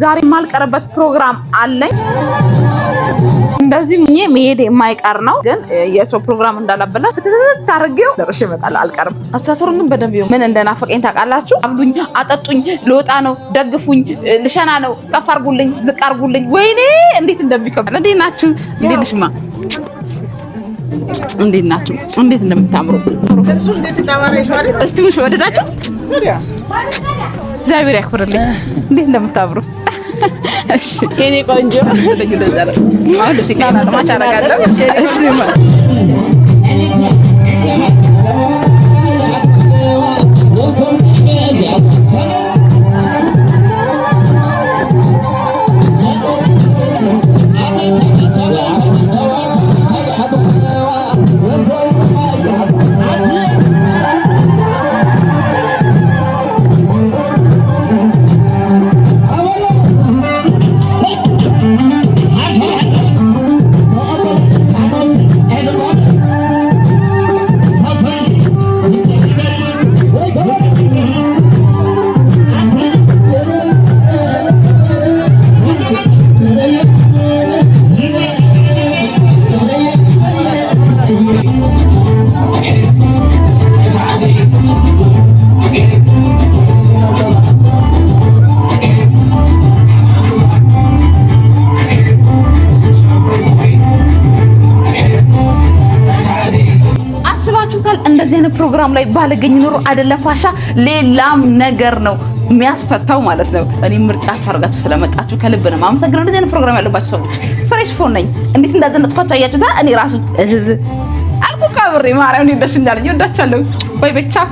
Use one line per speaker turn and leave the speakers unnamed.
ዛሬ የማልቀርበት ፕሮግራም አለኝ። እንደዚህ ምኜ መሄድ የማይቀር ነው፣ ግን የሰው ፕሮግራም እንዳላበላ ፍትትት አድርጌው ደርሼ እመጣለሁ። አልቀርም። አስተሳሰሩን ግን በደንብ ይሁን። ምን እንደናፈቀኝ ታውቃላችሁ? አብሉኝ፣ አጠጡኝ፣ ልወጣ ነው፣ ደግፉኝ፣ ልሸና ነው፣ ከፍ አድርጉልኝ፣ ዝቅ አድርጉልኝ። ወይኔ እንዴት እንደሚከብድ። እንዴት ናችሁ? እንዴት ነሽማ? እንዴት ናችሁ? እንዴት እንደምታምሩ እስቲ ውሽ ወደዳችሁት? እግዚአብሔር ያክብርልኝ። እንዴት እንደምታምሩ። እሺ
የኔ ቆንጆ።
አሁን ልብስ match አደርጋለሁ። እሺ። አስባችሁታል? እንደዚህ አይነት ፕሮግራም ላይ ባልገኝ ኖሮ አይደለም ፋሻ ሌላም ነገር ነው የሚያስፈታው ማለት ነው። እኔ ምርጫችሁ አድርጋችሁ ስለመጣችሁ ከልብ ነው የማመሰግነው። እንደዚህ አይነት ፕሮግራም ያለባችሁ ሰዎች fresh ፎን ነኝ። እንዴት እንዳዘነጥኳቸው አያችሁታ? እኔ ራሱ አልኩ ካብሬ ማርያም እንዴት ደስ እንዳለኝ። እወዳችኋለሁ። Bye bye፣ ቻው።